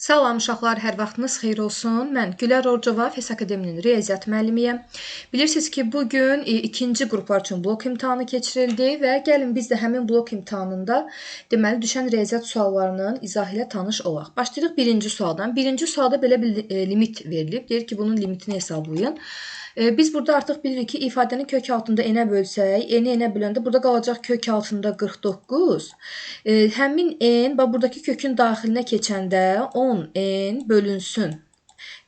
Salam uşaqlar, hər vaxtınız xeyir olsun. Mən Gülər Orcova, FES Akademinin riyaziyyat müəllimiyəm. Bilirsiniz ki, bugün ikinci qruplar üçün blok imtahanı keçirildi və gəlin biz də həmin blok imtahanında deməli düşən riyaziyyat suallarının izahı ilə tanış olaq. Başlayırıq birinci sualdan. Birinci sualda belə bir limit verilib. Deyir ki, bunun limitini hesablayın. Biz burada artıq bilirik ki, ifadəni kök altında n-ə bölsək, n-i n-ə böləndə burada qalacaq kök altında 49. Həmin n, bax buradakı kökün daxilinə keçəndə 10n bölünsün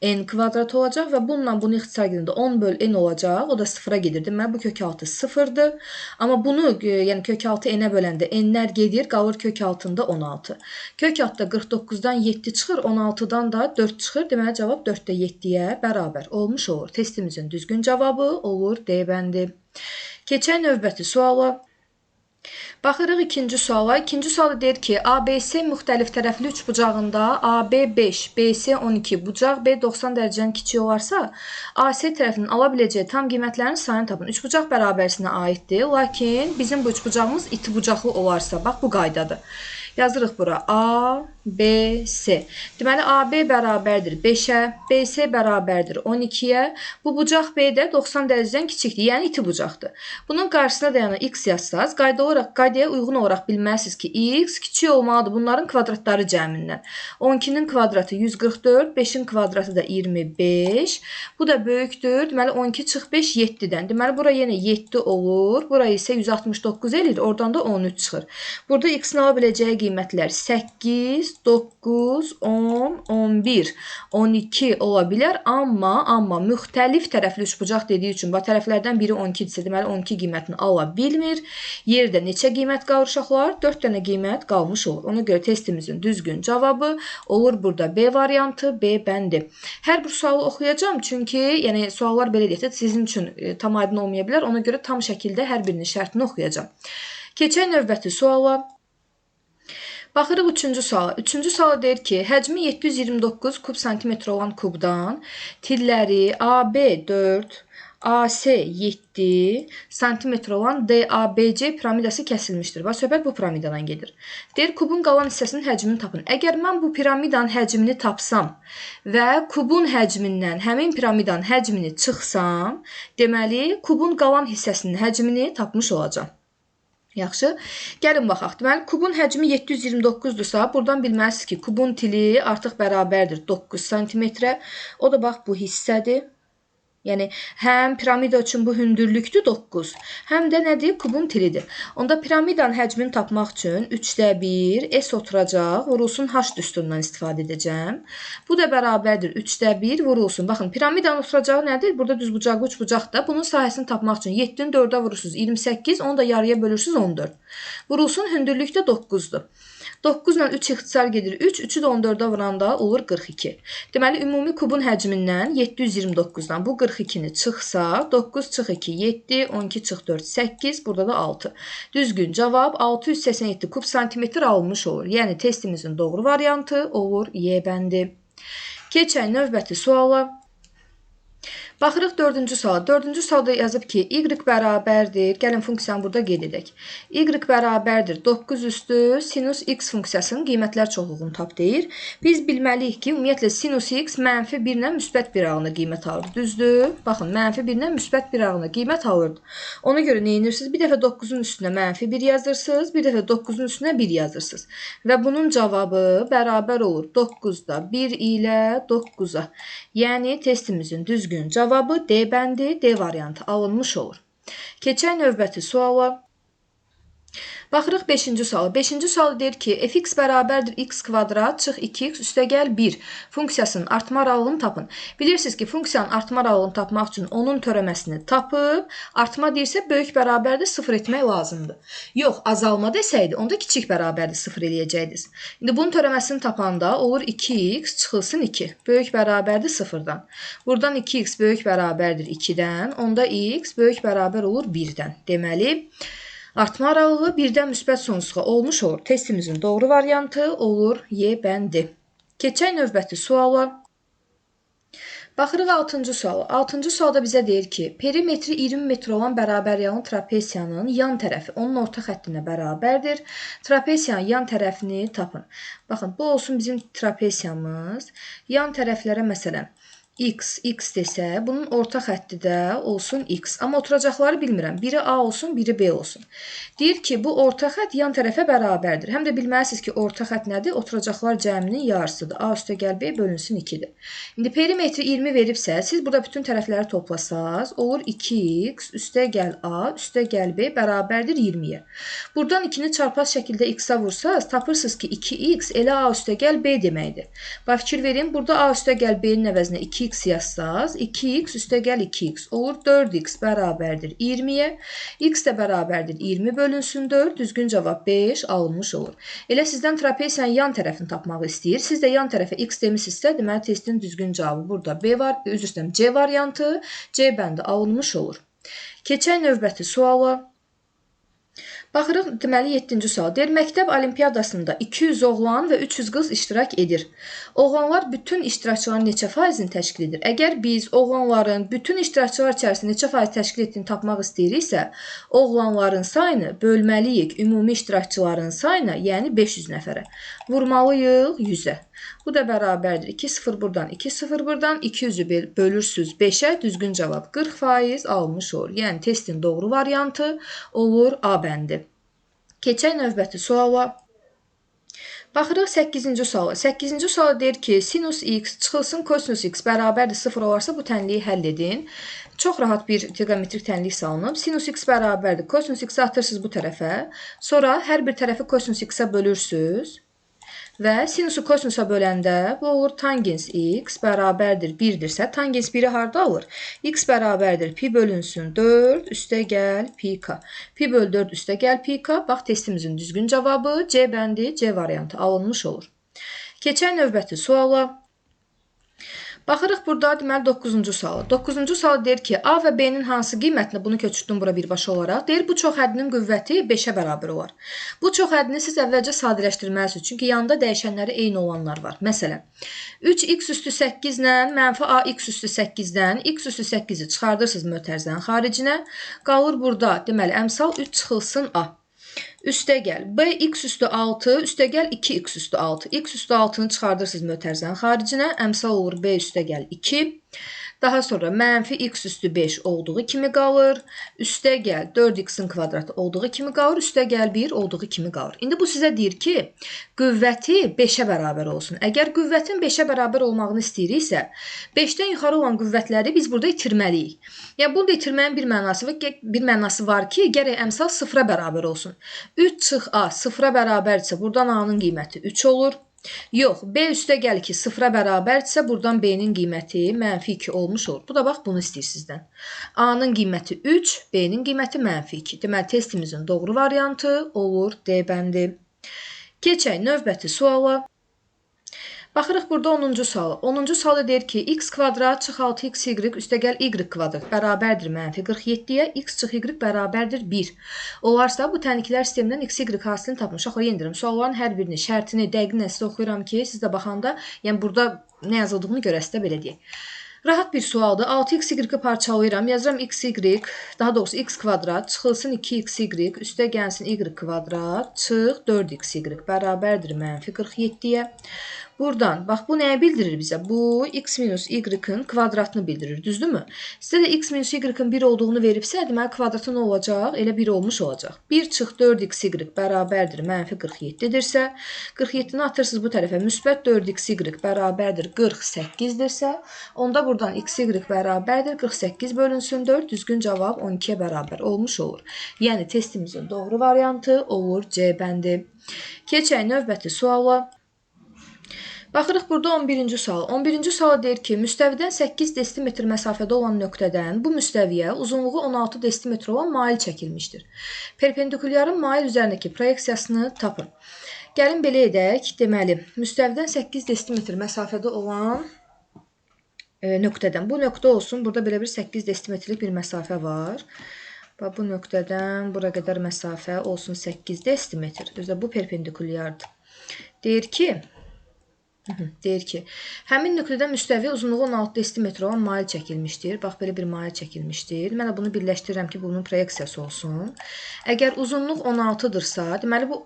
n kvadrat olacaq və bununla bunu ixtisar gedəndə 10 böl n olacaq. O da sıfıra gedir. Deməli, bu kök altı sıfırdır. Amma bunu, yəni kök altı n-ə böləndə n-lər gedir, qalır kök altında 16. Kök altda 49-dan 7 çıxır, 16-dan da 4 çıxır. Deməli, cavab 4-də 7-yə bərabər olmuş olur. Testimizin düzgün cavabı olur D bəndi. Keçək növbəti suala. Baxırıq ikinci suala. İkinci sualda deyir ki, ABC müxtəlif tərəfli üçbucağında AB 5, BC 12, bucaq B 90 dərəcədən kiçik olarsa, AC tərəfinin ala biləcəyi tam qiymətlərin sayını tapın. Üçbucaq bərabərsinə aiddir, lakin bizim bu üçbucağımız iti bucaqlı olarsa, bax bu qaydadır. Yazırıq bura A, B, C. Deməli, AB bərabərdir 5-ə, BC bərabərdir 12-yə. Bu bucaq B də 90 dərəcədən kiçikdir, yəni iti bucaqdır. Bunun qarşısına dayanan x yazsaz, qaydaya uyğun olaraq bilməlisiniz ki, x kiçik olmalıdır bunların kvadratları cəmindən. 12-nin kvadratı 144, 5-in kvadratı da 25. Bu da böyükdür. Deməli, 12 çıx 5, 7-dən. Deməli, bura yenə 7 olur. Bura isə 169 eləyir. Oradan da 13 çıxır. Burada x-in ala biləcəyi qiymətlər 8, 9, 10, 11, 12 ola bilər, amma müxtəlif tərəfli üçbucaq dediyi üçün, bax, tərəflərdən biri 12 idisə, deməli 12 qiymətini ala bilmir. Yerdə neçə qiymət qalır uşaqlar? 4 dənə qiymət qalmış olur. Ona görə testimizin düzgün cavabı olur burada B variantı, B bəndi. Hər bir sualı oxuyacağam, çünki yəni suallar belə deyək də sizin üçün tam aydın olmaya bilər. Ona görə tam şəkildə hər birinin şərtini oxuyacağam. Keçək növbəti suala. Baxırıq üçüncü suala. Üçüncü suala deyir ki, həcmi 729 kub santimetr olan kubdan tilləri AB 4, AC 7 santimetr olan DABC piramidası kəsilmişdir. Bax, söhbət bu piramidadan gedir. Deyir, kubun qalan hissəsinin həcmini tapın. Əgər mən bu piramidanın həcmini tapsam və kubun həcmindən həmin piramidanın həcmini çıxsam, deməli, kubun qalan hissəsinin həcmini tapmış olacağam. Yaxşı, gəlin baxaq. Deməli, kubun həcmi 729-dursa, buradan bilməlisiniz ki, kubun tili artıq bərabərdir 9 santimetrə. O da bax, bu hissədir. Yəni, həm piramida üçün bu hündürlükdür 9, həm də nədir? Kubun tilidir. Onda piramidanın həcmini tapmaq üçün 3-də 1 S oturacaq, vurulsun H düsturundan istifadə edəcəm. Bu da bərabərdir 3-də 1 vurulsun. Baxın, piramidanın oturacağı nədir? Burada düzbucaqlı üçbucaqdır. Bunun sahəsini tapmaq üçün 7-ni 4-ə vurursunuz 28, onu da yarıya bölürsünüz 14. Vurulsun, hündürlük də 9-dur. 9 ilə 3 ixtisar gedir 3, 3-ü də 14-ə vuranda olur 42. Deməli, ümumi kubun həcmindən 729-dan bu 42-ni çıxsa, 9 çıx 2, 7, 12 çıx 4, 8, burada da 6. Düzgün cavab 687 kub santimetr alınmış olur. Yəni, testimizin doğru variantı olur Y bəndi. Keçək növbəti suala. Baxırıq dördüncü suala. Dördüncü sualda yazıb ki, y bərabərdir. Gəlin funksiyanı burada qeyd edək. Y bərabərdir 9 üstü sinus x funksiyasının qiymətlər çoxluğunu tap deyir. Biz bilməliyik ki, ümumiyyətlə sinus x mənfi 1 ilə müsbət 1 aralığında qiymət alır. Düzdür? Baxın, mənfi 1 ilə müsbət 1 aralığında qiymət alırdı. Ona görə nə edirsiniz? Bir dəfə 9-un üstünə mənfi 1 yazırsınız, bir dəfə 9-un üstünə 1 yazırsınız. Və bunun cavabı bərabər olur 9-da 1 ilə 9-a. Yəni, testimizin düzgün cavabı D bəndi, D variantı alınmış olur. Keçək növbəti suala. Baxırıq 5-ci suala. 5-ci sual deyir ki, fx bərabərdir x kvadrat çıx 2x üstəgəl 1 funksiyasının artma aralığını tapın. Bilirsiniz ki, funksiyanın artma aralığını tapmaq üçün onun törəməsini tapıb, artma deyirsə böyük bərabərdir 0 etmək lazımdır. Yox, azalma desəydi, onda kiçik bərabərdir 0 eləyəcəkdiniz. İndi bunun törəməsini tapanda olur 2x çıxılsın 2, böyük bərabərdir 0-dan. Buradan 2x böyük bərabərdir 2-dən, onda x böyük bərabər olur 1-dən. Deməli, artma aralığı 1-dən müsbət sonsuzluğa olmuş olur. Testimizin doğru variantı olur Y bəndi. Keçək növbəti suala. Baxırıq 6-cı suala. 6-cı sualda bizə deyir ki, perimetri 20 metr olan bərabər yanlı trapesiyanın yan tərəfi onun orta xəttinə bərabərdir. Trapesiyanın yan tərəfini tapın. Baxın, bu olsun bizim trapesiyamız. Yan tərəflərə məsələn x, x desə, bunun orta xətti də olsun x. Amma oturacaqları bilmirəm. Biri A olsun, biri B olsun. Deyir ki, bu orta xətt yan tərəfə bərabərdir. Həm də bilməlisiniz ki, orta xətt nədir? Oturacaqlar cəminin yarısıdır. A üstə gəl B bölünsün 2-dir. İndi perimetri 20 veribsə, siz burada bütün tərəfləri toplasaz, olur 2x üstə gəl A, üstə gəl B bərabərdir 20-yə. Buradan 2-ni çarpaz şəkildə x-a vursaz, tapırsınız ki, 2x elə A üstə gəl B deməkdir. Bax, fikir verin, burada A üstə gəl B-nin əvəzinə 2x yazsaz, 2x üstə gəl 2x olur 4x bərabərdir 20-yə. X də bərabərdir 20 bölünsün 4. Düzgün cavab 5 alınmış olur. Elə sizdən trapesiyanın yan tərəfini tapmağı istəyir. Siz də yan tərəfə x demisinizsə, deməli testin düzgün cavabı burada B var, üzr istəyirəm, C variantı, C bəndi alınmış olur. Keçək növbəti suala. Baxırıq, deməli 7-ci sual. Deyir, məktəb olimpiyadasında 200 oğlan və 300 qız iştirak edir. Oğlanlar bütün iştirakçıların neçə faizini təşkil edir? Əgər biz oğlanların bütün iştirakçılar içərisində neçə faiz təşkil etdiyini tapmaq istəyiriksə, oğlanların sayını bölməliyik ümumi iştirakçıların sayına, yəni 500 nəfərə. Vurmalıyıq 100-ə. Bu da bərabərdir. 2 0 buradan, 2 0 buradan, 200-ü bölürsünüz 5-ə, düzgün cavab 40% almış olur. Yəni testin doğru variantı olur A bəndi. Keçək növbəti suala. Baxırıq 8-ci suala. 8-ci suala deyir ki, sinus x çıxılsın kosinus x bərabərdir 0 olarsa bu tənliyi həll edin. Çox rahat bir trigonometrik tənlik salınıb. Sinus x bərabərdir kosinus x-i atırsınız bu tərəfə. Sonra hər bir tərəfi kosinus x-ə bölürsünüz. Və sinusu kosinusa böləndə bu olur tangens x bərabərdir 1-dirsə, tangens 1-i harda alır? X bərabərdir pi bölünsün 4 üstə gəl pi k. Pi böl 4 üstə gəl pi k. Bax, testimizin düzgün cavabı C bəndi, C variantı alınmış olur. Keçək növbəti suala. Baxırıq burada deməli 9-cu suala. 9-cu sual deyir ki, A və B-nin hansı qiymətini, bunu köçürtdüm bura birbaşa olaraq, deyir bu çox həddinin qüvvəti 5-ə bərabər olar. Bu çox həddini siz əvvəlcə sadələşdirməlisiniz. Çünki yanında dəyişənləri eyni olanlar var. Məsələn, 3x üstü 8 ilə mənfi ax üstü 8-dən x üstü 8-i çıxardırsınız mötərizənin xaricinə. Qalır burada deməli əmsal 3 çıxılsın A. Üstə gəl B x üstü 6, üstə gəl 2x üstü 6. X üstü 6-nı çıxardırsınız mötərizənin xaricinə. Əmsal olur B üstə gəl 2. Daha sonra mənfi x üstü 5 olduğu kimi qalır. Üstə gəl 4x-in kvadratı olduğu kimi qalır. Üstə gəl 1 olduğu kimi qalır. İndi bu sizə deyir ki, qüvvəti 5-ə bərabər olsun. Əgər qüvvətin 5-ə bərabər olmağını istəyiriksə, 5-dən yuxarı olan qüvvətləri biz burada itirməliyik. Yəni bunu da itirməyin bir mənası var ki, gərək əmsal 0-a bərabər olsun. 3 çıx A 0-a bərabərdirsə, buradan A-nın qiyməti 3 olur. Yox, B üstə gəl ki 0-a bərabərdirsə, buradan B-nin qiyməti mənfi 2 olmuş olur. Bu da bax, bunu istəyir sizdən. A-nın qiyməti 3, B-nin qiyməti mənfi 2. Deməli, testimizin doğru variantı olur D bəndi. Keçək növbəti suala. Baxırıq burada 10-cu suala. 10-cu sualda deyir ki, x kvadrat çıx 6xy üstə gəl y kvadrat bərabərdir mənfi 47-yə, x çıx y bərabərdir 1. Olarsa, bu tənliklər sistemindən x, y hasilini tapın. Uşaqlar, yenə deyirəm, sualların hər birini, şərtini, dəqiqlə sizə oxuyuram ki, siz də baxanda, yəni burada nə yazıldığını görəsiz də, belə deyək. Rahat bir sualdır. 6xy-i parçalayıram. Yazıram xy, daha doğrusu x kvadrat, çıxılsın 2xy, üstə gəlsin y kvadrat, çıx 4xy bərabərdir mənfi 47-yə. Buradan, bax bu nəyi bildirir bizə? Bu, x minus y-ın kvadratını bildirir, düzdürmü? Sizə də x minus y-ın 1 olduğunu veribsə, deməli kvadratı nə olacaq? Elə 1 olmuş olacaq. 1 çıx 4xy bərabərdir mənfi 47-dirsə, 47-ni atırsınız bu tərəfə, müsbət 4xy bərabərdir 48-dirsə, onda buradan xy bərabərdir 48 bölünsün 4, düzgün cavab 12-yə bərabər olmuş olur. Yəni testimizin doğru variantı olur C bəndi. Keçək növbəti suala. Baxırıq burada 11-ci sual. 11-ci sual deyir ki, müstəvidən 8 desimetr məsafədə olan nöqtədən bu müstəviyə uzunluğu 16 desimetr olan mail çəkilmişdir. Perpendikulyarın mail üzərindəki proyeksiyasını tapın. Gəlin belə edək. Deməli, müstəvidən 8 desimetr məsafədə olan nöqtədən. Bu nöqtə olsun. Burada belə bir 8 desimetrlik bir məsafə var. Bax, bu nöqtədən bura qədər məsafə olsun 8 desimetr. Özü də bu perpendikulyardır. Deyir ki, Deyir ki, həmin nöqtədə müstəvi uzunluğu 16 desimetr olan mail çəkilmişdir. Bax, belə bir mail çəkilmişdir. Mən də bunu birləşdirirəm ki, bunun proyeksiyası olsun. Əgər uzunluq 16-dırsa, deməli bu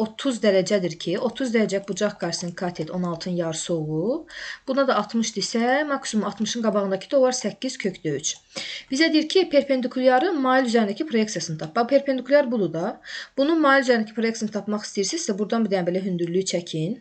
30 dərəcədir ki, 30 dərəcə bucaq qarşısının katet 16-nın yarısı olub. Buna da 60 desə, maksimum 60-ın qabağındakı da olar 8 kökdə 3. Bizə deyir ki, perpendikulyarın mail üzərindəki proyeksiyasını tap. Bax, perpendikulyar budur da. Bunun mail üzərindəki proyeksiyasını tapmaq istəyirsinizsə, buradan bir dənə belə hündürlüyü çəkin.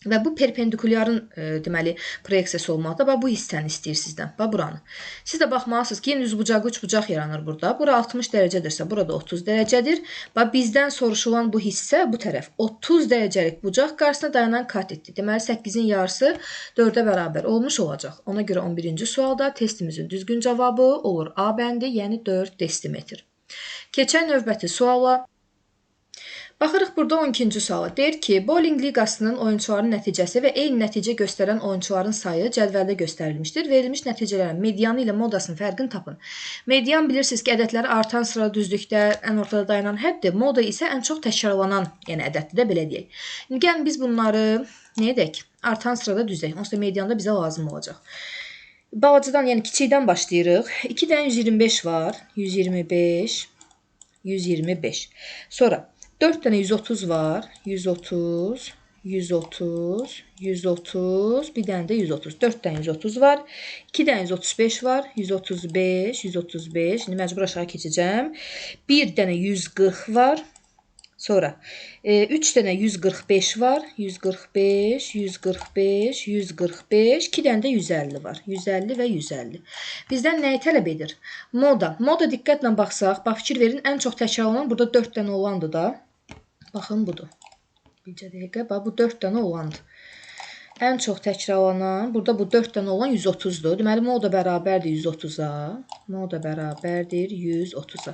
Və bu perpendikulyarın deməli proyeksiyası olmalıdır. Bax, bu hissəni istəyir sizdən. Bax, buranı. Siz də baxmalısınız ki, yenə düzbucaqlı üçbucaq yaranır burada. Bura 60 dərəcədirsə, burada 30 dərəcədir. Bax, bizdən soruşulan bu hissə bu tərəf 30 dərəcəlik bucaq qarşısına dayanan katetdir. Deməli, 8-in yarısı 4-ə bərabər olmuş olacaq. Ona görə 11-ci sualda testimizin düzgün cavabı olur A bəndi, yəni 4 desimetr. Keçən növbəti suala. Baxırıq burada 12-ci suala. Deyir ki, bowling liqasının oyunçuların nəticəsi və eyni nəticə göstərən oyunçuların sayı cədvəldə göstərilmişdir. Verilmiş nəticələrin medianı ilə modasının fərqini tapın. Median bilirsiniz ki, ədədləri artan sırada düzlükdə ən ortada dayanan həddir. Moda isə ən çox təkrarlanan, yəni ədəddir də belə deyək. İndi gəlin biz bunları nə edək? Artan sırada düzək. Onsuz da medianda bizə lazım olacaq. Balacadan, yəni kiçikdən başlayırıq. 2 dənə 125 var. 125, 125. Sonra 4 dənə 130 var. 130, 130, 130, bir dənə də 130. 4 dənə 130 var. 2 dənə 135 var. 135, 135. İndi məcbur aşağı keçəcəm. 1 dənə 140 var. Sonra 3 dənə 145 var. 145, 145, 145. 2 dənə də 150 var. 150 və 150. Bizdən nəyi tələb edir? Moda. Moda diqqətlə baxsaq, bax fikir verin, ən çox təkrarlanan burada 4 dənə olandır da. Baxın, budur. Bircə dəqiqə. Bax, bu 4 dənə olandır. Ən çox təkrarlanan, burada bu 4 dənə olan 130-dur. Deməli, moda bərabərdir 130-a. Moda bərabərdir 130-a.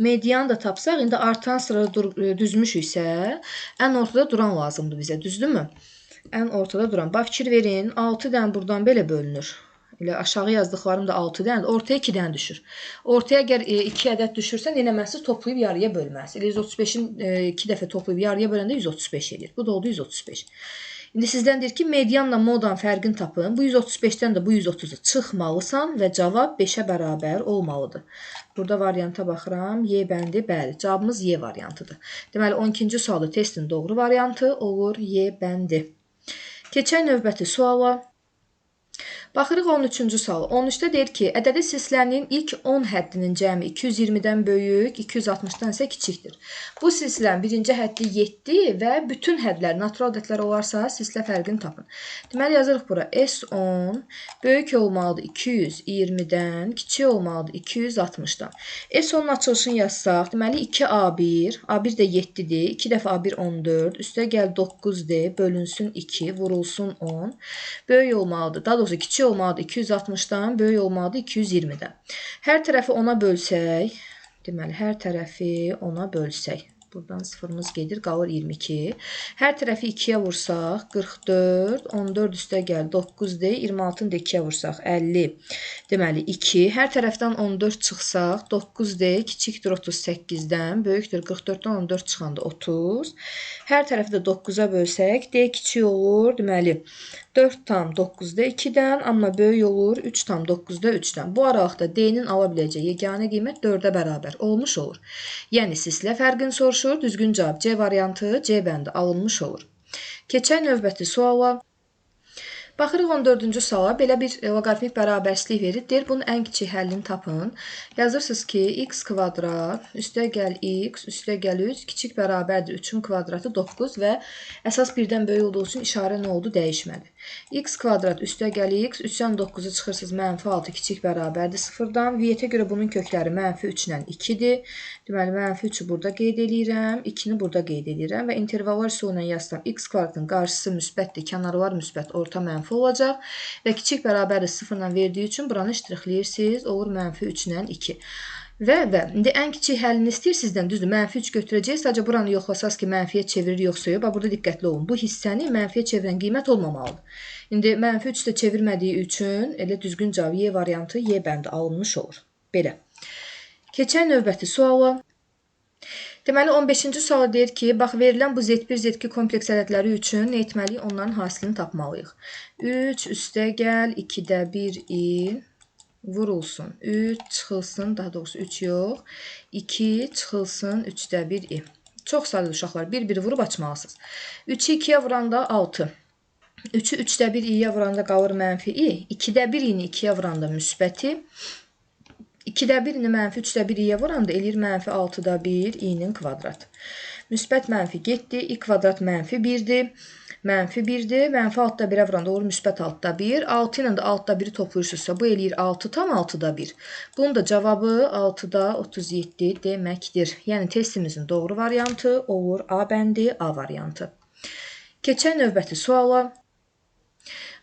Median da tapsaq, indi artan sırada düzmüşüksə, ən ortada duran lazımdır bizə, düzdürmü? Ən ortada duran. Bax, fikir verin, 6 dənə buradan belə bölünür. Elə aşağı yazdıqlarım da 6 dənədir. Ortaya 2 dənə düşür. Ortaya əgər 2 ədəd düşürsə, neyləməlisiz? Toplayıb yarıya bölməlisiniz. Elə 135-in 2 dəfə toplayıb yarıya böləndə 135 eləyir. Bu da oldu 135. İndi sizdən deyir ki, medianla modanın fərqini tapın. Bu 135-dən də bu 130-u çıxmalısan və cavab 5-ə bərabər olmalıdır. Burada varianta baxıram. Y bəndi, bəli, cavabımız Y variantıdır. Deməli, 12-ci sualda testin doğru variantı olur Y bəndi. Keçək növbəti suala. Baxırıq 13-cü suala. 13-də deyir ki, ədədi silsilənin ilk 10 həddinin cəmi 220-dən böyük, 260-dan isə kiçikdir. Bu silsilənin birinci həddi 7 və bütün hədlər natural ədədlər olarsa silsilə fərqini tapın. Deməli, yazırıq bura S10 böyük olmalıdır 220-dən, kiçik olmalıdır 260-dan. S10-un açılışını yazsaq, deməli 2A1, A1 də 7-dir, 2 dəfə A1 14, üstə gəl 9D, bölünsün 2, vurulsun 10, böyük olmalıdır, daha doğrusu kiçik olmalıdır 260-dan, böyük olmalıdır 220-dən. Hər tərəfi 10-a bölsək, deməli, hər tərəfi 10-a bölsək, buradan sıfırımız gedir, qalır 22. Hər tərəfi 2-yə vursaq, 44, 14 üstə gəl 9D, 26-nı da 2-yə vursaq, 50, deməli 2. Hər tərəfdən 14 çıxsaq, 9D kiçikdir 38-dən, böyükdür 44-dən 14 çıxanda 30. Hər tərəfi də 9-a bölsək, D kiçik olur, deməli 4,9-da 2-dən, amma böyük olur 3,9-da 3-dən. Bu aralıqda D-nin ala biləcəyi yeganə qiymət 4-ə bərabər olmuş olur. Yəni silsilə fərqini soruşur. Düzgün cavab C variantı, C bəndi alınmış olur. Keçək növbəti suala. Baxırıq 14-cü suala. Belə bir loqaritmik bərabərsizlik verir. Deyir, bunun ən kiçik həllini tapın. Yazırsınız ki, x kvadrat, üstə gəl x, üstə gəl 3, kiçik bərabərdir 3-ün kvadratı 9 və əsas birdən böyük olduğu üçün işarə nə oldu? Dəyişmədi. X kvadrat, üstə gəl x, 3-dən 9-u çıxırsınız, mənfi 6 kiçik bərabərdir 0-dan. Vietə görə bunun kökləri mənfi 3 ilə 2-dir. Deməli, mənfi 3-ü burada qeyd eləyirəm, 2-ni burada qeyd eləyirəm və intervallar üsulu ilə yazsam, x kvadratın qarşısı müsbətdir, kənarlar müsbət, orta mənfi olacaq və kiçik bərabərdir 0 ilə verdiyi üçün buranı ştrixləyirsiniz, olur mənfi 3 ilə 2. Və indi ən kiçik həllini istəyir sizdən, düzdür, mənfi 3 götürəcək, sadəcə buranı yoxlasaz ki, mənfiyə çevirir yoxsa yox. Bax, burada diqqətli olun, bu hissəni mənfiyə çevirən qiymət olmamalıdır. İndi mənfi 3 də çevirmədiyi üçün elə düzgün cavab Y variantı, Y bəndi alınmış olur. Belə. Keçək növbəti suala. Deməli, 15-ci sual deyir ki, bax, verilən bu Z1, Z2 kompleks ədədləri üçün nə etməliyik? Onların hasilini tapmalıyıq. 3 üstə gəl, 2-də 1 i vurulsun. 3 çıxılsın, daha doğrusu 3 yox, 2 çıxılsın, 3-də 1 i. Çox sadə uşaqlar, bir-biri vurub açmalısınız. 3-ü 2-yə vuranda 6. 3-ü 3-də 1 i-yə vuranda qalır mənfi i. 2-də 1 i-ni 2-yə vuranda müsbəti. 2-də 1-ni mənfi 3-də 1 i-yə vuranda eləyir mənfi 6-da 1 i-nin kvadratı. Müsbət mənfi getdi, i kvadrat mənfi 1-dir. Mənfi 1-dir. Mənfi 6-da 1-ə vuranda olur müsbət 6-da 1. 6 ilə də 6-da 1-i toplayırsınızsa bu eləyir 6 tam 6-da 1. Bunun da cavabı 6-da 37 deməkdir. Yəni testimizin doğru variantı olur A bəndi, A variantı. Keçək növbəti suala.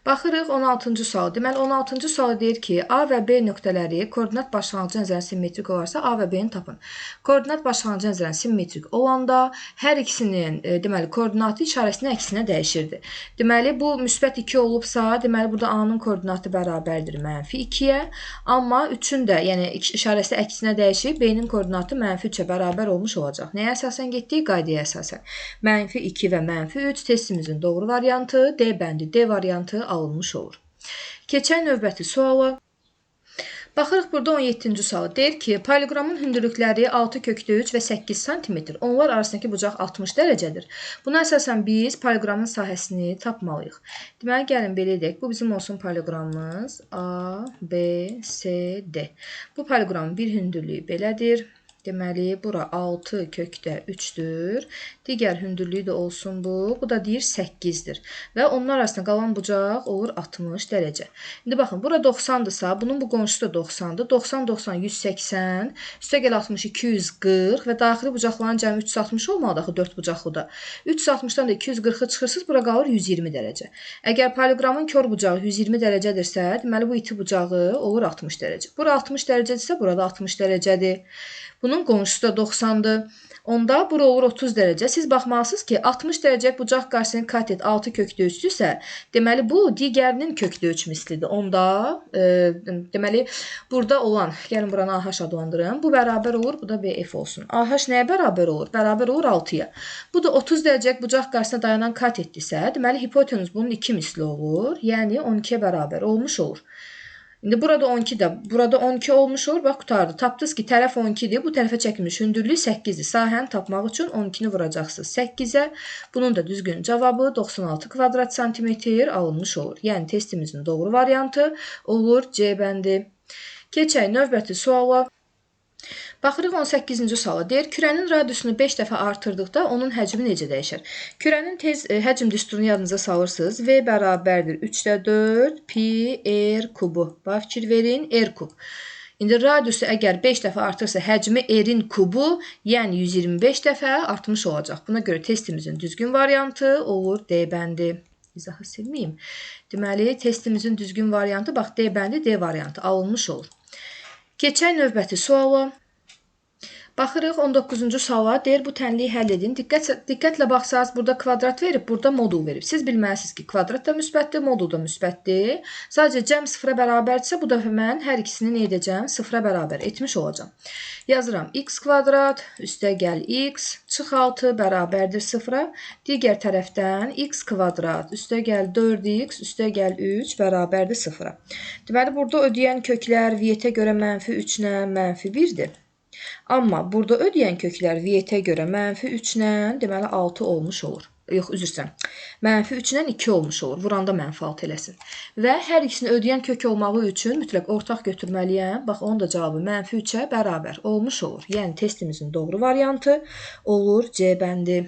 Baxırıq 16-cı sual. Deməli, 16-cı sual deyir ki, A və B nöqtələri koordinat başlanğıcı nəzərən simmetrik olarsa, A və B-ni tapın. Koordinat başlanğıcı nəzərən simmetrik olanda hər ikisinin deməli, koordinatı işarəsinin əksinə dəyişirdi. Deməli, bu müsbət 2 olubsa, deməli, burada A-nın koordinatı bərabərdir mənfi 2-yə. Amma 3-ün də, yəni işarəsi əksinə dəyişir, B-nin koordinatı mənfi 3-ə bərabər olmuş olacaq. Nəyə əsasən getdik? Qaydaya əsasən. Mənfi 2 və mənfi 3 testimizin doğru variantı D bəndi, D variantı alınmış olur. Keçək növbəti suala. Baxırıq burada 17-ci suala. Deyir ki, poliqramın hündürlükləri 6 kökdə 3 və 8 sm. Onlar arasındakı bucaq 60 dərəcədir. Buna əsasən biz poliqramın sahəsini tapmalıyıq. Deməli, gəlin belə edək. Bu bizim olsun poliqramımız A, B, C, D. Bu poliqramın bir hündürlüyü belədir. Deməli, bura 6 kökdə 3-dür. Digər hündürlüyü də olsun bu. Bu da deyir 8-dir. Və onlar arasında qalan bucaq olur 60 dərəcə. İndi baxın, bura 90-dırsa, bunun bu qonşusu da 90-dır. 90, 90, 180, üstə gəl 60, 240 və daxili bucaqların cəmi 360 olmalıdır axı 4 bucaqlıda. 360-dan da 240-ı çıxırsınız, bura qalır 120 dərəcə. Əgər poliqramın kör bucağı 120 dərəcədirsə, deməli, bu iti bucağı olur 60 dərəcə. Bura 60 dərəcədirsə, burada 60 dərəcədir. Bunun qonşusu da 90-dır. Onda bura olur 30 dərəcə. Siz baxmalısınız ki, 60 dərəcə bucaq qarşısının katet 6 kökdə 3-dürsə, deməli bu digərinin kökdə 3 mislidir. Onda deməli burada olan, gəlin buranı AH adlandırım. Bu bərabər olur, bu da BF olsun. AH nəyə bərabər olur? Bərabər olur 6-ya. Bu da 30 dərəcə bucaq qarşısına dayanan katetdirsə, deməli hipotenuz bunun 2 misli olur. Yəni 12-yə bərabər olmuş olur. İndi burada 12 də, burada 12 olmuş olur. Bax, qurtardı. Tapdınız ki, tərəf 12-dir. Bu tərəfə çəkilmiş hündürlük 8-dir. Sahəni tapmaq üçün 12-ni vuracaqsınız 8-ə. Bunun da düzgün cavabı 96 kvadrat santimetr alınmış olur. Yəni testimizin doğru variantı olur C bəndi. Keçək növbəti suala. Baxırıq 18-ci suala. Deyir, kürənin radiusunu 5 dəfə artırdıqda onun həcmi necə dəyişər? Kürənin tez həcm düsturunu yadınıza salırsınız. V bərabərdir 3-də 4 pi r kubu. Bax, fikir verin, r kub. İndi radiusu əgər 5 dəfə artırsa, həcmi r-in kubu, yəni 125 dəfə artmış olacaq. Buna görə testimizin düzgün variantı olur D bəndi. İzahı silməyim. Deməli, testimizin düzgün variantı, bax, D bəndi, D variantı alınmış olur. Keçək növbəti suala. Baxırıq 19-cu suala. Deyir, bu tənliyi həll edin. Diqqətlə baxsanız, burada kvadrat verib, burada modul verib. Siz bilməlisiniz ki, kvadrat da müsbətdir, modul da müsbətdir. Sadəcə cəm sıfıra bərabərdirsə, bu dəfə mən hər ikisini nə edəcəm? Sıfıra bərabər etmiş olacağam. Yazıram, x kvadrat, üstə gəl x, çıx 6 bərabərdir sıfıra. Digər tərəfdən x kvadrat, üstə gəl 4x, üstə gəl 3 bərabərdir sıfıra. Deməli, burada ödəyən köklər vietə görə mənfi 3 ilə mənfi 1-dir. Amma burada ödəyən köklər vietə görə mənfi 3 ilə, deməli 6 olmuş olur. Yox, üzr istəyirəm. Mənfi 3 ilə 2 olmuş olur. Vuranda mənfi 6 eləsin. Və hər ikisini ödəyən kök olmağı üçün mütləq ortaq götürməliyəm. Bax, onun da cavabı mənfi 3-ə bərabər olmuş olur. Yəni, testimizin doğru variantı olur C bəndi.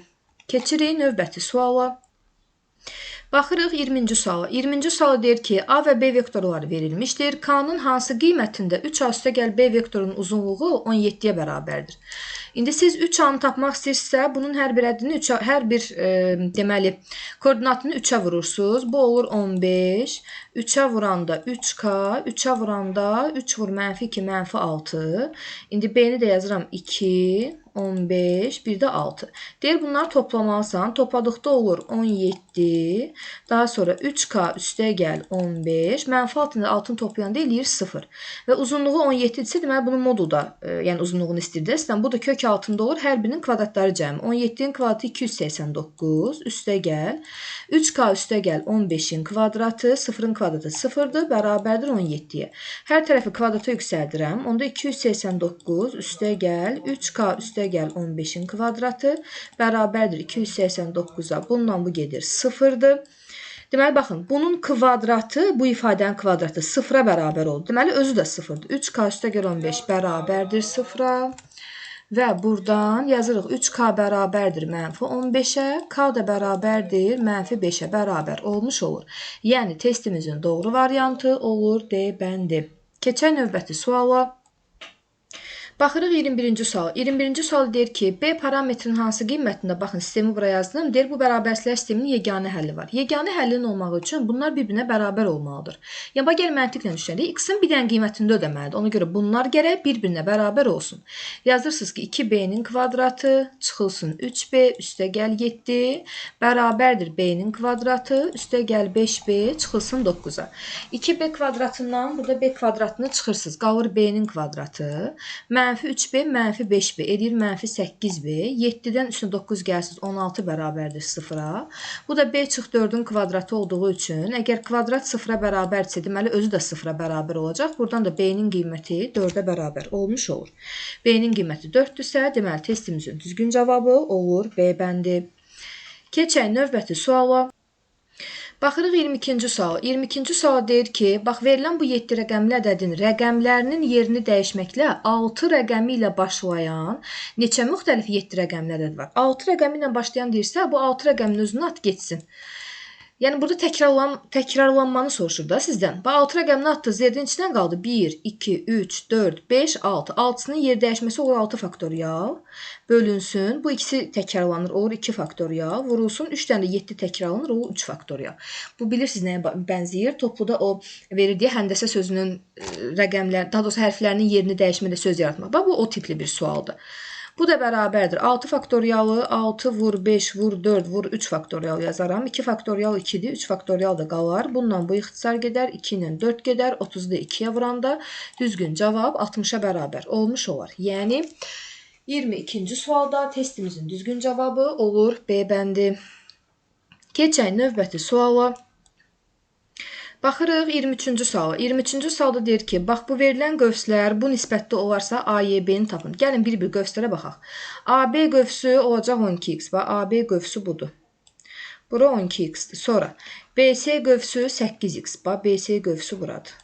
Keçirik növbəti suala. Baxırıq 20-ci suala. 20-ci suala deyir ki, A və B vektorları verilmişdir. K-nın hansı qiymətində 3A üstə gəl B vektorunun uzunluğu 17-yə bərabərdir. İndi siz 3A-nı tapmaq istəyirsinizsə, bunun hər bir ədədini 3A, hər bir deməli koordinatını 3-ə vurursunuz. Bu olur 15. 3-ə vuranda 3K, 3-ə vuranda 3 vur mənfi 2, mənfi 6. İndi B-ni də yazıram 2, 15, bir də 6. Deyir, bunları toplamalısan. Topladıqda olur 17, daha sonra 3K üstə gəl 15, mənfi 6 ilə 6-nı toplayanda eləyir 0. Və uzunluğu 17 idirsə, deməli, bunun modulda, yəni uzunluğunu istəyir də. Bu da kök altında olur, hər birinin kvadratları cəmi. 17-nin kvadratı 289, üstə gəl. 3K üstə gəl 15-in kvadratı, 0-ın kvadratı 0-dır, bərabərdir 17-yə. Hər tərəfi kvadrata yüksəldirəm. Onda 289 üstə gəl, 3K üstə gəl 15-in kvadratı bərabərdir 289-a. Bununla bu gedir 0-dır. Deməli, baxın, bunun kvadratı, bu ifadənin kvadratı 0-a bərabər oldu. Deməli, özü də 0-dır. 3K üstə gəl 15 bərabərdir 0-a. Və buradan yazırıq 3K bərabərdir mənfi 15-ə, K da bərabərdir mənfi 5-ə bərabər olmuş olur. Yəni, testimizin doğru variantı olur D bəndi. Keçək növbəti suala. Baxırıq 21-ci sual. 21-ci sual deyir ki, B parametrinin hansı qiymətində, baxın, sistemi bura yazdım, deyir, bu bərabərsizlər sisteminin yeganə həlli var. Yeganə həllinin olmağı üçün bunlar bir-birinə bərabər olmalıdır. Yəni, bax, gəl məntiqlə düşünərik, x-in bir dənə qiymətində ödəməlidir. Ona görə bunlar gərək bir-birinə bərabər olsun. Yazırsınız ki, 2b-nin kvadratı çıxılsın 3b, üstə gəl 7, bərabərdir b-nin kvadratı, üstə gəl 5b, çıxılsın 9-a. 2b kvadratından burada b kvadratını çıxırsınız, qalır b-nin kvadratı. Mənfi 3b, mənfi 5b eləyir mənfi 8b. 7-dən üstünə 9 gəlsiniz, 16 bərabərdir 0-a. Bu da b çıx 4-ün kvadratı olduğu üçün, əgər kvadrat 0-a bərabərdirsə, deməli, özü də 0-a bərabər olacaq. Buradan da b-nin qiyməti 4-ə bərabər olmuş olur. B-nin qiyməti 4-dürsə, deməli, testimizin düzgün cavabı olur B bəndi. Keçək növbəti suala. Baxırıq 22-ci sual. 22-ci sual deyir ki, bax, verilən bu 7 rəqəmli ədədin rəqəmlərinin yerini dəyişməklə 6 rəqəmi ilə başlayan neçə müxtəlif 7 rəqəmli ədəd var? 6 rəqəmi ilə başlayan deyirsə, bu 6 rəqəmin özünü at getsin. Yəni, burada təkrarlanmanı soruşur da sizdən. Bax, 6 rəqəmini atdınız, yerdən içindən qaldı. 1, 2, 3, 4, 5, 6. 6-sının yer dəyişməsi olur 6 faktorial. Bölünsün. Bu ikisi təkrarlanır, olur 2 faktorial. Vurulsun. 3 dənə də 7 təkrarlanır, olur 3 faktorial. Bu, bilirsiniz nəyə bənzəyir? Topluda o verir deyə həndəsə sözünün rəqəmlər, daha doğrusu hərflərinin yerini dəyişmədə söz yaratmaq. Bax, bu o tipli bir sualdır. Bu da bərabərdir. 6 faktorialı 6 vur 5 vur 4 vur 3 faktorial yazaram. 2 faktorial 2-dir, 3 faktorial da qalar. Bununla bu ixtisar gedər, 2 ilə 4 gedər, 30-u da 2-yə vuranda düzgün cavab 60-a bərabər olmuş olar. Yəni, 22-ci sualda testimizin düzgün cavabı olur B bəndi. Keçək növbəti suala. Baxırıq 23-cü suala. 23-cü sualda deyir ki, bax, bu verilən qövslər bu nisbətdə olarsa AYB-ni tapın. Gəlin bir-bir qövslərə baxaq. AB qövsü olacaq 12x. Bax, AB qövsü budur. Bura 12x-dir. Sonra BC qövsü 8x. Bax, BC qövsü buradır.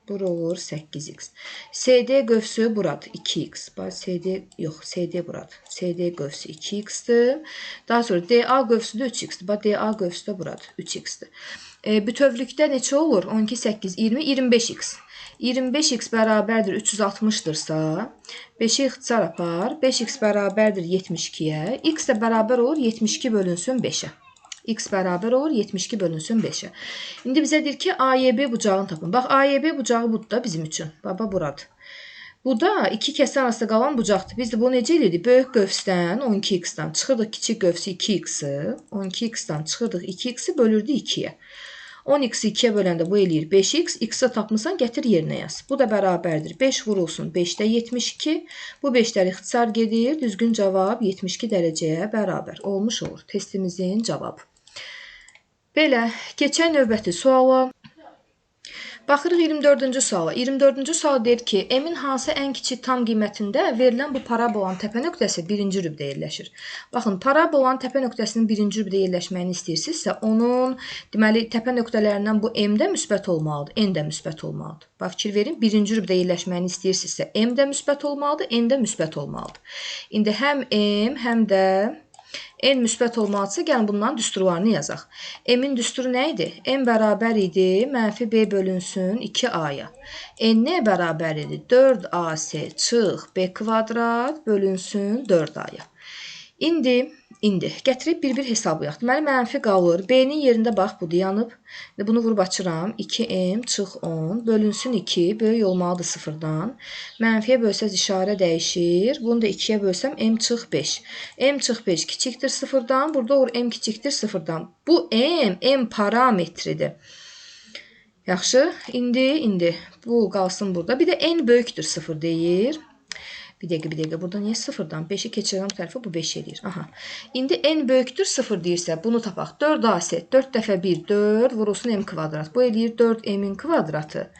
Bura olur 8x. CD qövsü buradır 2x. Bax, CD, yox, CD buradır. CD qövsü 2x-dir. Daha sonra DA qövsü də 3x-dir. Bax, DA qövsü də buradır 3x-dir. Bütövlükdə neçə olur? 12, 8, 20, 25x. 25x bərabərdir 360-dırsa, 5-i ixtisar apar. 5x bərabərdir 72-yə. X də bərabər olur 72 bölünsün 5-ə. X bərabər olur 72 bölünsün 5-ə. İndi bizə deyir ki, AYB bucağını tapın. Bax, AYB bucağı budur da bizim üçün. Baba, buradır. Bu da iki kəsə arasında qalan bucaqdır. Biz də bunu necə eləyirdik? Böyük qövsdən 12x-dan çıxırdıq kiçik qövsü 2x-i. 12x-dan çıxırdıq 2x-i bölürdük 2-yə. 10x-i 2-yə böləndə bu eləyir 5x. X-i tapmısan, gətir yerinə yaz. Bu da bərabərdir. 5 vurulsun 5-də 72. Bu 5-lər ixtisar gedir. Düzgün cavab 72 dərəcəyə bərabər olmuş olur. Testimizin cavabı. Belə, keçək növbəti suala. Baxırıq 24-cü suala. 24-cü sual deyir ki, M-in hansı ən kiçik tam qiymətində verilən bu parabolanın təpə nöqtəsi birinci rübdə yerləşir. Baxın, parabolanın təpə nöqtəsinin birinci rübdə yerləşməyini istəyirsinizsə, onun deməli təpə nöqtələrindən bu M də müsbət olmalıdır, N də müsbət olmalıdır. Bax, fikir verin, birinci rübdə yerləşməyini istəyirsinizsə, M də müsbət olmalıdır, N də müsbət olmalıdır. İndi həm M, həm də N müsbət olmalıdırsa, gəlin bunların düsturlarını yazaq. M-in düsturu nə idi? M bərabər idi mənfi B bölünsün 2A-ya. N nəyə bərabər idi? 4AC çıx B kvadrat bölünsün 4A-ya. İndi gətirib bir-bir hesablayaq. Deməli, mənfi qalır. B-nin yerində bax, bu dayanıb. İndi bunu vurub açıram. 2m çıx 10 bölünsün 2, böyük olmalıdır 0-dan. Mənfiyə bölsəz işarə dəyişir. Bunu da 2-yə bölsəm m çıx 5. M çıx 5 kiçikdir 0-dan. Burada olur m kiçikdir 0-dan. Bu m, m parametridir. Yaxşı, indi bu qalsın burada. Bir də n böyükdür 0 deyir. Bir dəqiqə. Burada niyə 0-dan? 5-i keçirəm bu tərəfə, bu 5 eləyir. Aha. İndi n böyükdür 0 deyirsə, bunu tapaq. 4AC, 4 dəfə 1, 4 vurulsun m kvadrat. Bu eləyir 4m-in kvadratı.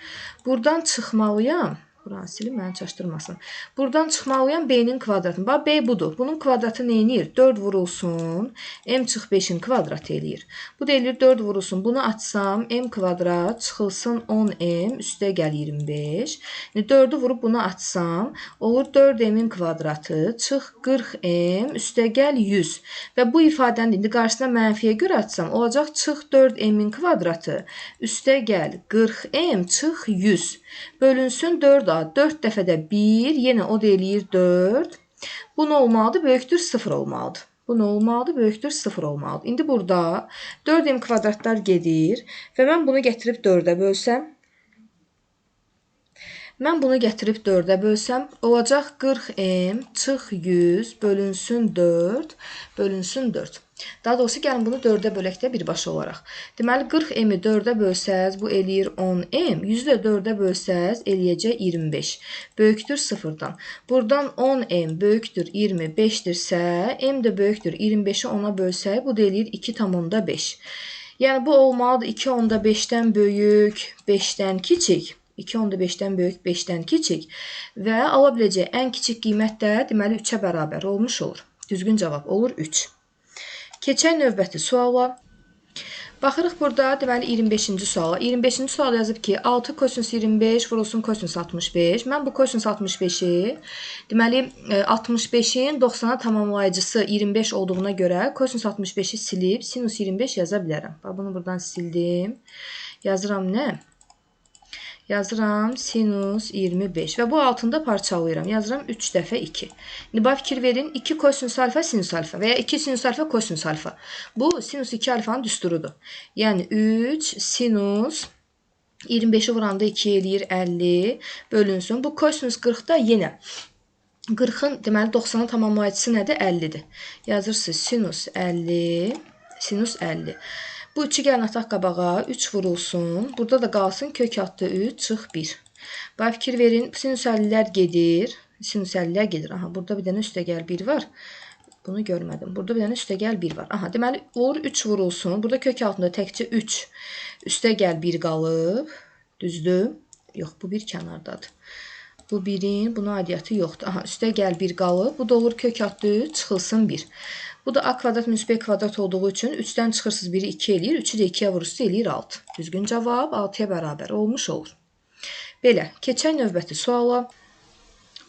Buradan çıxmalıyam. Buranı silim, məni çaşdırmasın. Buradan çıxmalıyam b-nin kvadratını. Bax, b budur. Bunun kvadratı nə eləyir? 4 vurulsun, m çıx 5-in kvadratı eləyir. Bu da eləyir 4 vurulsun. Bunu açsam, m kvadrat çıxılsın 10m, üstə gəl 25. İndi 4-ü vurub bunu açsam, olur 4m-in kvadratı, çıx 40m, üstə gəl 100. Və bu ifadəni indi qarşısına mənfiyə görə açsam, olacaq çıx 4m-in kvadratı, üstə gəl 40m, çıx 100. Bölünsün 4A. 4 dəfə də 1, yenə o da eləyir 4. Bu nə olmalıdır? Böyükdür 0 olmalıdır. Bu nə olmalıdır? Böyükdür 0 olmalıdır. İndi burada 4m kvadratlar gedir və mən bunu gətirib 4-ə bölsəm, olacaq 40m çıx 100 bölünsün 4, bölünsün 4. Daha doğrusu, gəlin bunu 4-ə bölək də birbaşa olaraq. Deməli, 40m-i 4-ə bölsəz, bu eləyir 10m. 100-ü də 4-ə bölsəz, eləyəcək 25. Böyükdür 0-dan. Buradan 10m böyükdür 25-dirsə, m də böyükdür 25-i 10-a bölsək, bu da eləyir 2,5. Yəni, bu olmalıdır 2,5-dən böyük, 5-dən kiçik. 2,5-dən böyük, 5-dən kiçik və ala biləcəyi ən kiçik qiymət də deməli 3-ə bərabər olmuş olur. Düzgün cavab olur 3. Keçək növbəti suala. Baxırıq burada, deməli 25-ci suala. 25-ci sual yazıb ki, 6 kosinus 25 vurulsun kosinus 65. Mən bu kosinus 65-i, deməli 65-in 90-a tamamlayıcısı 25 olduğuna görə kosinus 65-i silib sinus 25 yaza bilərəm. Bax, bunu buradan sildim. Yazıram nə? Yazıram sinus 25 və bu altında parçalayıram. Yazıram 3 dəfə 2. İndi bax, fikir verin, 2 kosinus alfa sinus alfa və ya 2 sinus alfa kosinus alfa. Bu sinus 2 alfanın düsturudur. Yəni 3 sinus 25-i vuranda 2 eləyir 50 bölünsün. Bu kosinus 40-da yenə 40-ın deməli 90-ın tamamlayıcısı nədir? 50-dir. Yazırsınız sinus 50, sinus 50. Bu 3-ü gəlin ataq qabağa, 3 vurulsun. Burada da qalsın kök altı 3, çıx 1. Bax, fikir verin, sinus 50-lər gedir. Sinus 50-lər gedir. Aha, burada bir dənə üstəgəl 1 var. Bunu görmədim. Burada bir dənə üstəgəl 1 var. Aha, deməli, olur 3 vurulsun. Burada kök altında təkcə 3 üstəgəl 1 qalıb. Düzdür? Yox, bu bir kənardadır. Bu birin, buna aidiyyatı yoxdur. Aha, üstəgəl 1 qalıb. Bu da olur kök altı 3, çıxılsın 1. Bu da a kvadrat minus b kvadrat olduğu üçün 3-dən çıxırsınız 1-i 2 eləyir, 3-ü də 2-yə vurursunuz eləyir 6. Düzgün cavab 6-ya bərabər olmuş olur. Belə, keçək növbəti suala.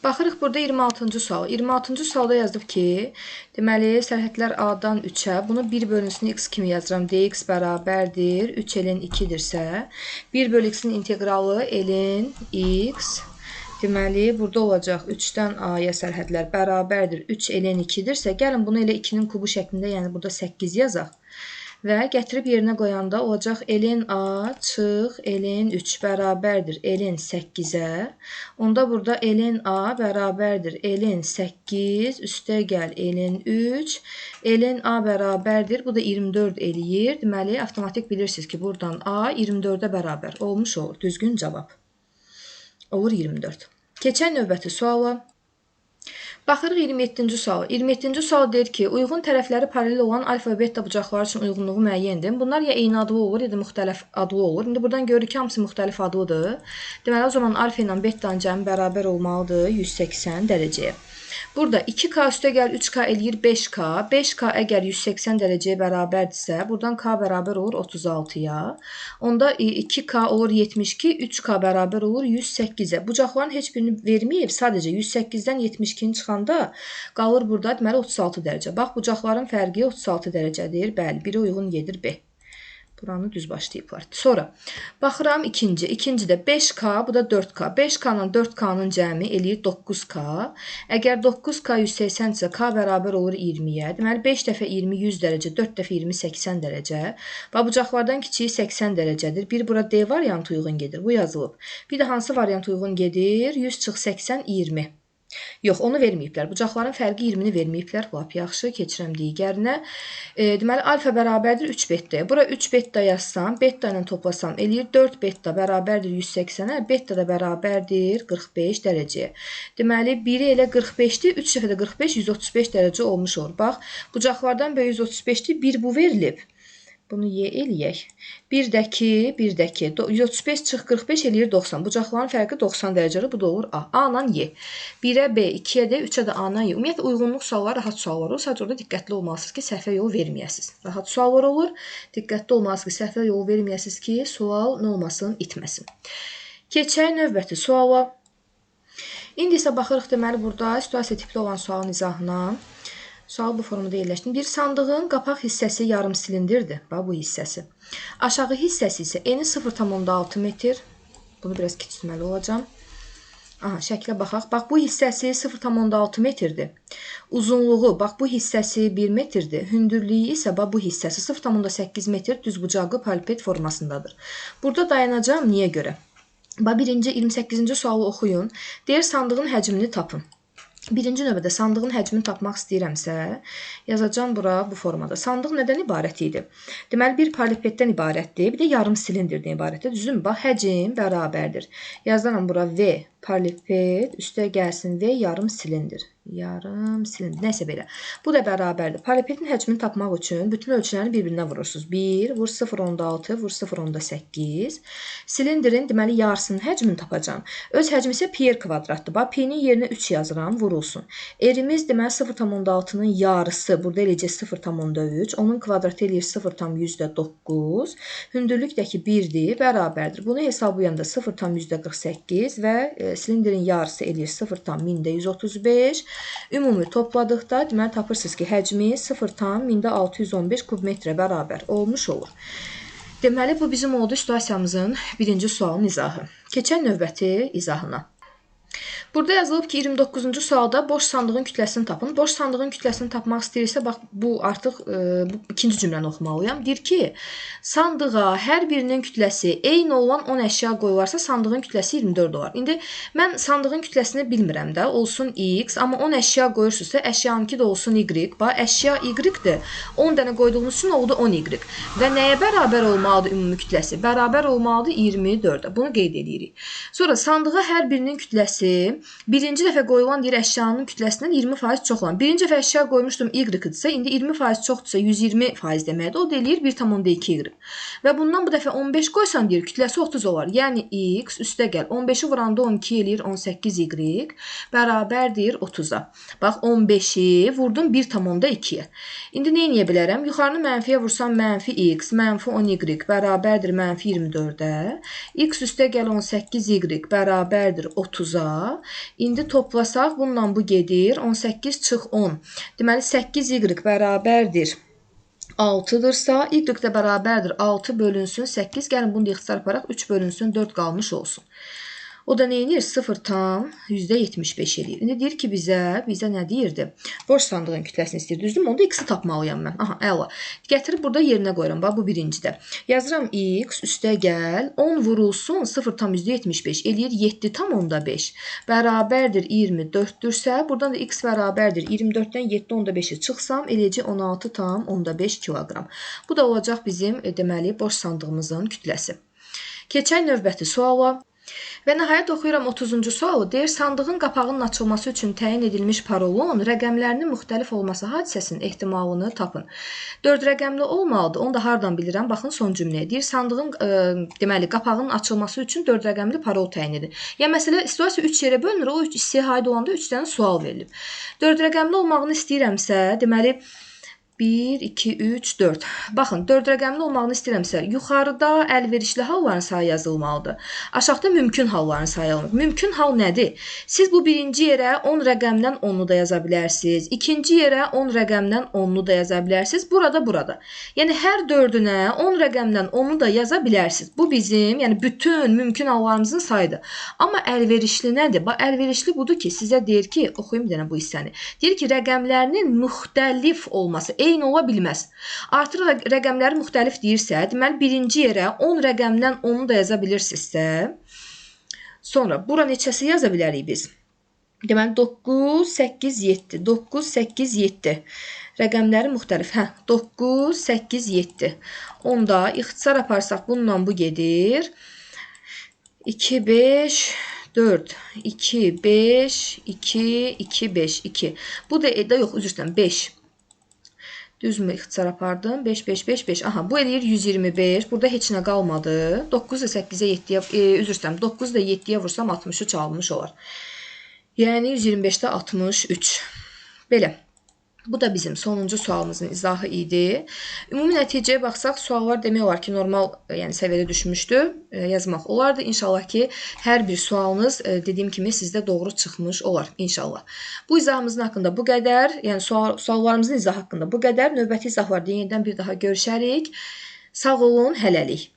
Baxırıq burada 26-cı sual. 26-cı sualda yazdım ki, deməli, sərhədlər A-dan 3-ə, bunu 1 bölünsün x kimi yazıram. Dx bərabərdir, 3 ln 2-dirsə, 1 bölü x-in inteqralı ln x. Deməli, burada olacaq 3-dən A-ya sərhədlər bərabərdir 3 ln 2-dirsə, gəlin bunu elə 2-nin kubu şəklində, yəni burada 8 yazaq. Və gətirib yerinə qoyanda olacaq ln A çıx ln 3 bərabərdir ln 8-ə. Onda burada ln A bərabərdir ln 8, üstə gəl ln 3, ln A bərabərdir, bu da 24 eləyir. Deməli, avtomatik bilirsiniz ki, buradan A 24-ə bərabər olmuş olur. Düzgün cavab olur 24. Keçən növbəti suala. Baxırıq 27-ci suala. 27-ci sual deyir ki, uyğun tərəfləri paralel olan alfa və beta bucaqları üçün uyğunluğu müəyyən edin. Bunlar ya eyni adlı olur, ya da müxtəlif adlı olur. İndi buradan görürük ki, hamısı müxtəlif adlıdır. Deməli, o zaman alfa ilə beta'nın cəmi bərabər olmalıdır 180 dərəcəyə. Burada 2K üstə gəl 3K eləyir 5K. 5K əgər 180 dərəcəyə bərabərdirsə, buradan K bərabər olur 36-ya. Onda 2K olur 72, 3K bərabər olur 108-ə. Bucaqların heç birini verməyib, sadəcə 108-dən 72-ni çıxanda qalır burada deməli 36 dərəcə. Bax, bucaqların fərqi 36 dərəcədir. Bəli, biri uyğun gedir B. Buranı düz başlayıblar. Sonra baxıram ikinci. İkinci də 5K, bu da 4K. 5K ilə 4K-nın cəmi eləyir 9K. Əgər 9K 180 isə K bərabər olur 20-yə. Deməli 5 dəfə 20 100 dərəcə, 4 dəfə 20 80 dərəcə. Bax bucaqlardan kiçiyi 80 dərəcədir. Bir bura D variantı uyğun gedir. Bu yazılıb. Bir də hansı variant uyğun gedir? 100 çıx 80 20. Yox, onu verməyiblər. Bucaqların fərqi 20-ni verməyiblər. Lap yaxşı, keçirəm digərinə. Deməli, alfa bərabərdir 3 beta. Bura 3 beta yazsam, beta ilə toplasam, eləyir 4 beta bərabərdir 180-ə, beta da bərabərdir 45 dərəcəyə. Deməli, biri elə 45-dir, 3 dəfə də 45, 135 dərəcə olmuş olur. Bax, bucaqlardan böyük 135-dir, bir bu verilib. Bunu Y eləyək. Bir də ki, 135 çıx 45 eləyir 90. Bucaqların fərqi 90 dərəcədir. Bu da olur A. A ilə Y. 1-ə B, 2-yə D, 3-ə də A ilə Y. Ümumiyyətlə, uyğunluq sualları rahat suallar olur. Sadəcə orada diqqətli olmalısınız ki, səhvə yol verməyəsiniz. Rahat suallar olur. Diqqətli olmalısınız ki, səhvə yol verməyəsiniz ki, sual nə olmasın, itməsin. Keçək növbəti suala. İndi isə baxırıq, deməli, burada situasiya tipli olan sualın izahına. Sual bu formada yerləşdim. Bir sandığın qapaq hissəsi yarım silindirdir. Bax, bu hissəsi. Aşağı hissəsi isə eni 0,6 metr. Bunu biraz kiçiltməli olacağam. Aha, şəklə baxaq. Bax, bu hissəsi 0,6 metrdir. Uzunluğu, bax, bu hissəsi 1 metrdir. Hündürlüyü isə, bax, bu hissəsi 0,8 metr düzbucaqlı paraleliped formasındadır. Burada dayanacağam niyə görə? Bax, birinci 28-ci sualı oxuyun. Deyir, sandığın həcmini tapın. Birinci növbədə sandığın həcmini tapmaq istəyirəmsə, yazacağam bura bu formada. Sandıq nədən ibarət idi? Deməli, bir paralelipeddən ibarətdir, bir də yarım silindirdən ibarətdir. Düzdürmü? Bax, həcm bərabərdir. Yazıram bura V paraleliped, üstə gəlsin V yarım silindir. Yarım silindir. Nəysə belə. Bu da bərabərdir. Paralelipedin həcmini tapmaq üçün bütün ölçülərini bir-birinə vurursunuz. 1, vur 0,6, vur 0,8. Silindirin, deməli, yarısının həcmini tapacağam. Öz həcmi isə pi r kvadratdır. Bax, pi-nin yerinə 3 yazıram, vurulsun. R-imiz, deməli, 0,6-nın yarısı. Burada eləyəcək 0,3. Onun kvadratı eləyir 0,9. Hündürlük də ki 1-dir, bərabərdir. Bunu hesablayanda 0,48 və silindirin yarısı eləyir 0,1135. Ümumi topladıqda, deməli, tapırsınız ki, həcmi 0,1615 kubmetrə bərabər olmuş olur. Deməli, bu bizim oldu situasiyamızın birinci sualın izahı. Keçən növbəti izahına. Burada yazılıb ki, 29-cu sualda boş sandığın kütləsini tapın. Boş sandığın kütləsini tapmaq istəyirsə, bax, bu artıq bu ikinci cümləni oxumalıyam. Deyir ki, sandığa hər birinin kütləsi eyni olan 10 əşya qoyularsa, sandığın kütləsi 24 olar. İndi mən sandığın kütləsini bilmirəm də, olsun X, amma 10 əşya qoyursunuzsa, əşyanınki də olsun Y. Bax, əşya Y-dir. 10 dənə qoyduğumuz üçün oldu 10Y. Və nəyə bərabər olmalıdır ümumi kütləsi? Bərabər olmalıdır 24-ə. Bunu qeyd edirik. Sonra sandığa hər birinin kütləsi birinci dəfə qoyulan deyir əşyanın kütləsindən 20% çox olan. Birinci dəfə əşya qoymuşdum Y idisə, indi 20% çoxdursa 120% deməkdir. O da eləyir 1,2 Y. Və bundan bu dəfə 15 qoysan deyir kütləsi 30 olar. Yəni X üstə gəl. 15-i vuranda 12 eləyir 18Y bərabərdir 30-a. Bax 15-i vurdum 1,2-yə. İndi nə eləyə bilərəm? Yuxarını mənfiyə vursam mənfi X, mənfi 10Y bərabərdir mənfi 24-ə. X üstə gəl 18Y bərabərdir 30-a. İndi toplasaq, bununla bu gedir. 18 çıx 10. Deməli, 8y bərabərdir 6-dırsa, y də bərabərdir 6 bölünsün 8. Gəlin, bunu da ixtisar aparaq, 3 bölünsün 4 qalmış olsun. O da nə edir? 0,75 eləyir. İndi deyir ki, bizə nə deyirdi? Boş sandığın kütləsini istəyir. Düzdürmü? Onda x-i tapmalıyam mən. Aha, əla. Gətirib burada yerinə qoyuram. Bax, bu birincidə. Yazıram x, üstə gəl. 10 vurulsun 0,75 eləyir 7,5. Bərabərdir 24-dürsə, buradan da x bərabərdir 24-dən 7,5-i çıxsam, eləyəcək 16,5 kiloqram. Bu da olacaq bizim, deməli, boş sandığımızın kütləsi. Keçək növbəti suala. Və nəhayət oxuyuram 30-cu sualı. Deyir, sandığın qapağının açılması üçün təyin edilmiş parolun rəqəmlərinin müxtəlif olması hadisəsinin ehtimalını tapın. 4 rəqəmli olmalıdır. Onu da hardan bilirəm? Baxın son cümləyə. Deyir, sandığın deməli, qapağının açılması üçün 4 rəqəmli parol təyin edin. Yəni, məsələ situasiya 3 yerə bölünür. O 3 hissəyə aid olanda 3 dənə sual verilib. 4 rəqəmli olmağını istəyirəmsə, deməli, 1, 2, 3, 4. Baxın, 4 rəqəmli olmağını istəyirəmsə, yuxarıda əlverişli halların sayı yazılmalıdır. Aşağıda mümkün halların sayı alınır. Mümkün hal nədir? Siz bu birinci yerə 10 rəqəmdən 10-u da yaza bilərsiniz. İkinci yerə 10 rəqəmdən 10-u da yaza bilərsiniz. Burada, burada. Yəni, hər dördünə 10 rəqəmdən 10-u da yaza bilərsiniz. Bu bizim, yəni bütün mümkün hallarımızın sayıdır. Amma əlverişli nədir? Bax, əlverişli budur ki, sizə deyir ki, oxuyum bir dənə bu hissəni. Deyir ki, rəqəmlərinin müxtəlif olması, eyni ola bilməz. Artıq rəqəmləri müxtəlif deyirsə, deməli, birinci yerə 10 rəqəmdən 10-u da yaza bilirsinizsə, sonra bura neçəsi yaza bilərik biz? Deməli, 9, 8, 7, 9, 8, 7. Rəqəmləri müxtəlif. Hə, 9, 8, 7. Onda ixtisar aparsaq, bununla bu gedir. 2, 5, 4, 2, 5, 2, 2, 5, 2. Bu da, yox, üzr istəyirəm, 5. Düzmü ixtisar apardım? 5, 5, 5, 5. Aha, bu eləyir 125. Burada heç nə qalmadı. 9 da 8-ə 7-yə, üzr istəyirəm, 9 da 7-yə vursam 63 almış olar. Yəni 125-də 63. Belə. Bu da bizim sonuncu sualımızın izahı idi. Ümumi nəticəyə baxsaq, suallar demək olar ki, normal, yəni səviyyədə düşmüşdü. Yazmaq olardı. İnşallah ki, hər bir sualınız dediyim kimi sizdə doğru çıxmış olar. İnşallah. Bu izahımızın haqqında bu qədər. Yəni suallarımızın izahı haqqında bu qədər. Növbəti izahlarda yenidən bir daha görüşərik. Sağ olun, hələlik.